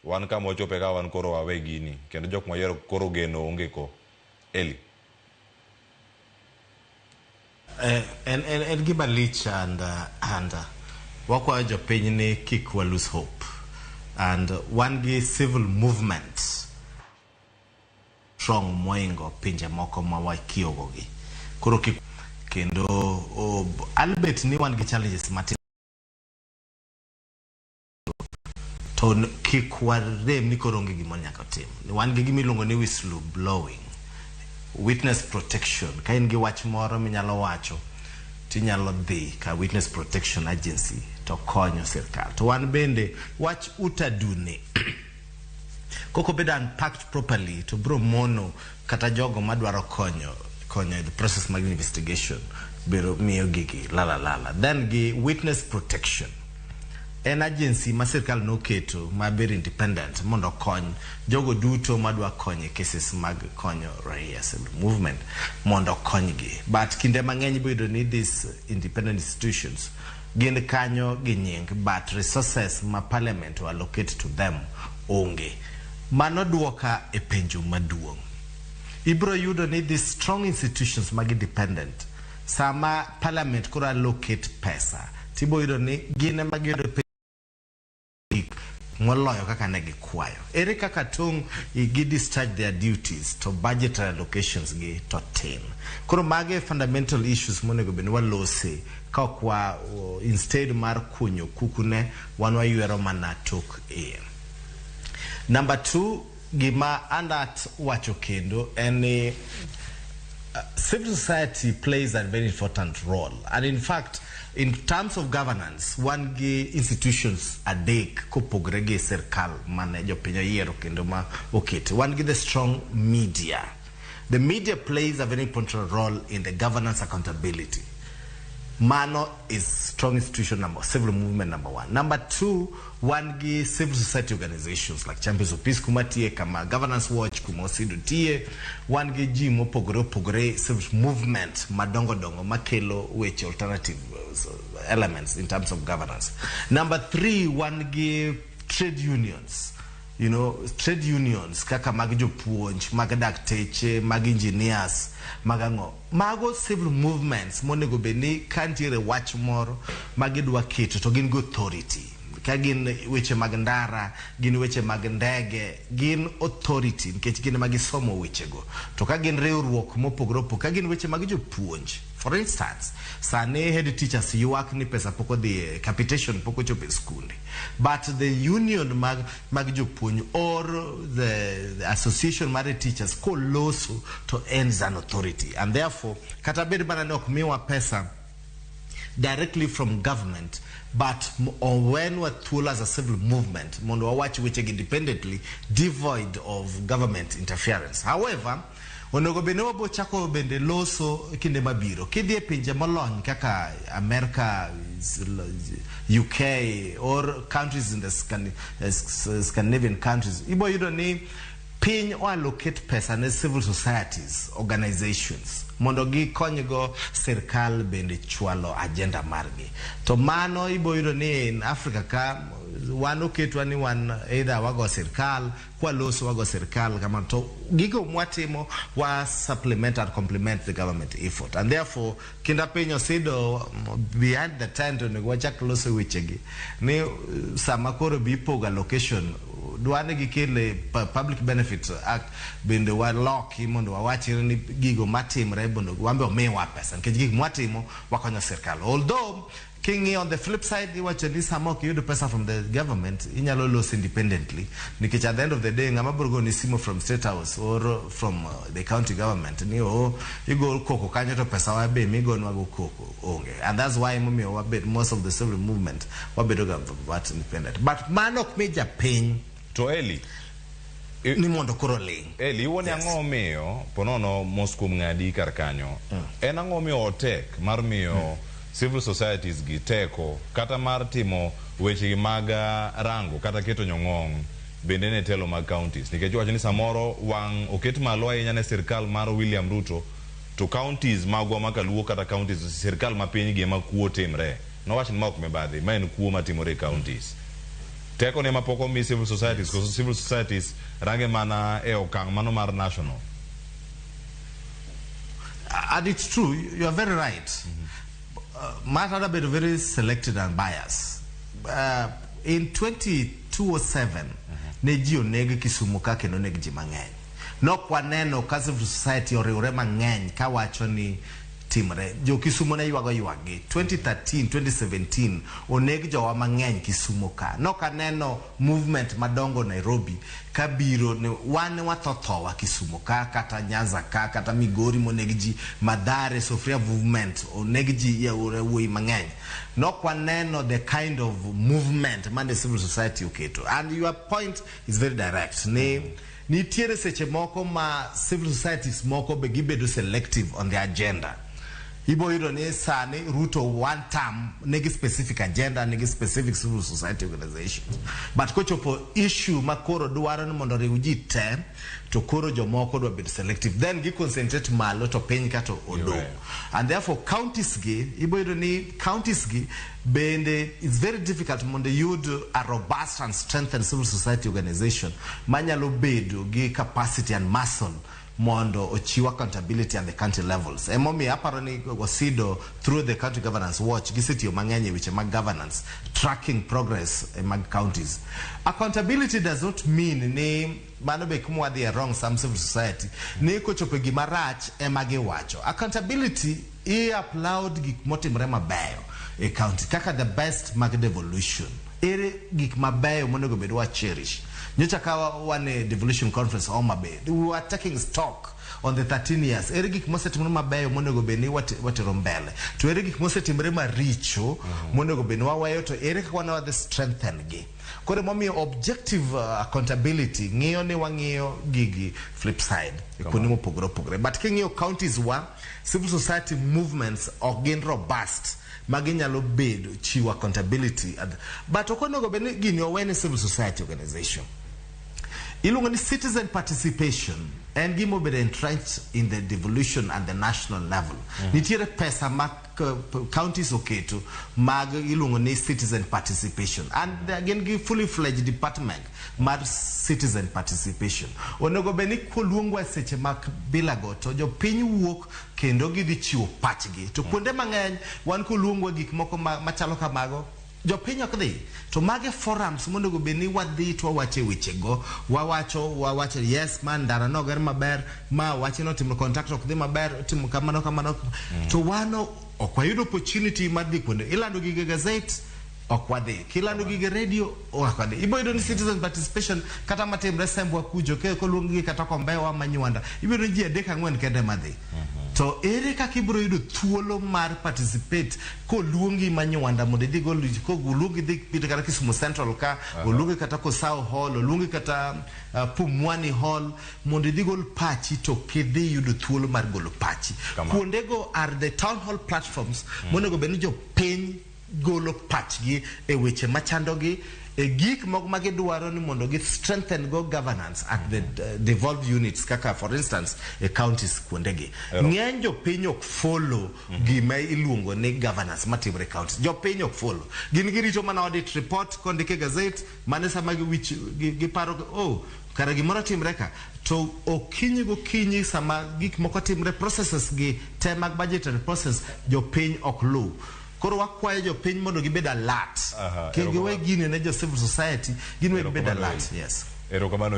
Wan kama wachope ka wan koro wawe gini kendo jok mwayiero koro geno onge ko. Eli. En gima lich and wakwayo jopiny ni kik wa lose hope and wan gi civil movement strong moingo pinje moko ma wakiewo gi koro kik kendo albet ni wan gi challenges matin to kik warem ni koro onge gima nyaka tim. Wan gi gima iluongo ni whistle blowing, witness protection. Ka in gi wach moro minyalo wacho, tinyalo dhi ka witness protection agency to konyo sirkal. To wan bende wach utaduni kokobedo unpacked properly to bro mono kata jogo madwaro konyo the process mag investigation biro miyo gigi lala lala. Then gi witness protection en agency ma sirkal noketo ma very independent mondo okony jogo duto madwa konyo e cases mag konyo raia civil movement mondo okonygi. But kinde mang'eny ibiro yudo ni these independent institutions gin kanyo gi nying, but resources ma parliament o allocate to them onge. Mano duoka e penjo maduong'. Ibiro yudo ni these strong institutions mag independent, sama parliament koro allocate pesa, tibiro yudo ni gin ema giyudo gik moloyo kaka ne gikwayo. Ere kaka tong' gi discharge their duties to budgetary allocations gi to tin? Koro mage fundamental issues monego bed ni walose ka ok wa instead mar kunyo kukune wan waywero mana tok iye. Number two, gima anat wacho kendo en ni civil society plays a very important role, and in fact, in terms of governance, wan gi institutions adek kopogore gi sirkal mane jopiny oyiero kendo ma oketi. Wan gi the strong media. The media plays a very important role in the governance accountability. Mano is strong institution number, civil movement number one. Number two, wan gi civil society organizations like Champions of Peace kuma tie, kama Governance Watch kuma Osido tie, wan gi ji mopogore opogore, civil movement madongo dongo makelo weche alternative elements in terms of governance. Number three, wan gi trade unions. Trade unions kaka mag jopuonj, mag dakteche, mag engineers, mag ang'o. Mago civil movements monego bed ni ka nitiere wach moro ma gidwa keto to gin gi authority. Ka gin weche mag ndara, gin weche mag ndege, gin authority nikech gin ema gisomo wechego. To ka gin riwruok mopogore opogore, ka gin weche mag jopuonj, for instance, sani head teachers ywak ni pesa pok odhi e capitation, pok ochopo e skunde. But the union mag jopuonj or the association mar teachers koloso to ends an authority, and therefore kata bed mana ni ok miwa pesa directly from government, but owenwa thuolo as a civil movement mondo wawach wechegi independently, devoid of government interference. However, onego bed ni wabo chako bende loso kinde mabiro. Kidhi e pinje molony kaka America, UK or countries in the Scandinavian countries, ibo yudo ni piny o allocate pesa ne civil societies organizations mondo gikonygo sirkal bende chwalo agenda margi. To mano ibo yudo ni in Africa ka wan oketwa ni wan either wago sirkal kwaloso wago sirkal kamano, to gigo mwatimo wa supplement and complement the government effort, and therefore kinda piny osido behind the tent onego wachak loso wechegi ni sama koro bi ipogo allocation dwa ni gikele Public Benefit Act bende waloki mondo wawach ni gigo matimre mondo wan be omiwa pesa nikech gik mwatimo wakonyo sirkal. Although king'iyo on the flip side, iwacho ni sama ok iyud pesa from the government, inyalo loso independently, nikech at the end of the day ng'ama biro goni simu from State House or from the county government ni o igo koko kanyo to pesa wa be migonwa go koko onge. And that's why momiyo wabed most of the civil movement wabedo ga but independent, but mano ok mi japiny To Eli, ni mondo koro ling'. Eli, iwuon Yes. ang'o miyo ponono mos kuom ng'adi kar kanyo? En ang'o miyo otek mar miyo civil societies gi teko kata mar timo weche mag rango kata keto nyong'ong' bende ne telo mag counties? Nikech iwacho ni samoro wang' oket malo ahinya ne sirkal mar William Ruto, to counties magwa ma kaluo kata counties sirkal ma piny gi ema kuo timre. Nowach ni ma ok mibadhi, ma en kuo matimore e counties. Teko ne mapok omi civil societies, koso civil societies range mana e okang' mano mar national. And it's true, you are very right. Matter bedo very selected and biased. In 2207, ne ji oneg Kisumu ka kendo oneg ji mang'eny. Nok waneno ka civil society oriwre mang'eny kawacho ni timre. Jo Kisumu ne ywago ywakgi. 2013, 2017 oneg jowa mang'eny Kisumu ka. Nok aneno movement madongo Nairobi kabiro ni wan watho thowa Kisumu ka, kata Nyanza ka, kata Migori moneg ji, Mathare, Sofria movement oneg ji yawuoyi mang'eny. Nok waneno the kind of movement mane civil society oketo. And your point is very direct. Ni nitiere seche moko ma civil societies moko be gibedo selective on the agenda. Ibo yudo ni sani Ruto one term nigi specific agenda, nigi specific civil society organizations. But kochopo issue ma koro dwaro ni mondo oriw ji te, to koro jomoko dwa bedo selective. Then gi concentrate malo to piny ka to odong'. And therefore counties gi, ibo yudo ni counties gi bende it's very difficult mondo iyud a robust and strengthened civil society organization manyalo bedo gi capacity and muscle mondo ochiw accountability at the county levels. Emomiyo aparo ni Osido through the county governance watch gisetiyo mang'eny e weche mag governance, tracking progress e mag counties. Accountability does not mean ni mano be kuma wadhi e wrong some civil society ni kochopo gima rach ema giwacho. Accountability i applaud gik motimre mabeyo e county kaka the best mag devolution. Ere gik mabeyo monego bed wa cherish. Nyocha ka wan e devolution conference Homa Bay, we were taking stock on the 13 years. Ere gik mosetimore mabeyo monego bed ni watero mbele. To ere gik mosetimore maricho monego bed ni waweyo, to ere kaka wan wadhi strengthen gi. Koro emomiyo objective accountability ng'iyo ni wang'iyo gigi flip side e kuonde mopogore opogore. But king'iyo counties wa, civil society movements ok gin robust maginyalo bedo chiwo accountability. But ok onego bed ni gini owe ne civil society organization. Iluongo ni citizen participation en gima obedo entrenched in the devolution and the national level. Nitiere pesa ma counties oketo mag iluongo ni citizen participation, and gin gi fully fledged department mar citizen participation. Onego bed ni koluongwa e seche mag bilago to jopiny wuok kendo gidhi chiwo pachgi. To kuonde mang'eny wan koluongwa gik moko machalo kamago, jopiny ok dhi. To mage forums monego bed ni wadhi to wawache wechego. Wawacho yes, ma ndara noger maber, ma wache notimo contract ok dhi maber, timo kamano kamano. To wano ok wayudo opportunity mar dhi kuonde. Ilando gige gazette, ok wadhi. Kilando gige radio, ok wadhi. Ibo yudo ni citizen participation kata matimre Sembwa kucho, koluong gi kata Kombewa Manywanda, ibo yudo ni ji 3-4 kende madhi. To ere kaka ibiro yudo thuolo mar participate koluongi Manywanda mondo idhi gol, koluongi dhi kata Kisumu Central ka, oluongi kata Kosao Hall, oluongi kata Pumwani Hall mondo idhi gol pachi, to kidhi yudo thuolo mar golo pachi. Kuondego are the town hall platforms monego bed ni jopiny golo pachgi e weche machandogi, e gik moko ma gidwaro ni mondo gi strengthen go governance at the devolved units kaka for instance e counties kuondegi. Ng'eny jopiny ok follow gima iluongo ni governance matimore e counties. Jopiny ok follow. Gin girito mana audit report kondike gazette, mane sama giparo oh kara gimoro timre ka. To okinyi gokinyi sama gik moko timre, processes gi te mag budgetary process jopiny ok luw. Koro wakwayo jopiny mondo gibed alert. Kik giwe gini ne jo civil society, gin we gibed alert. Yes. Erokamano.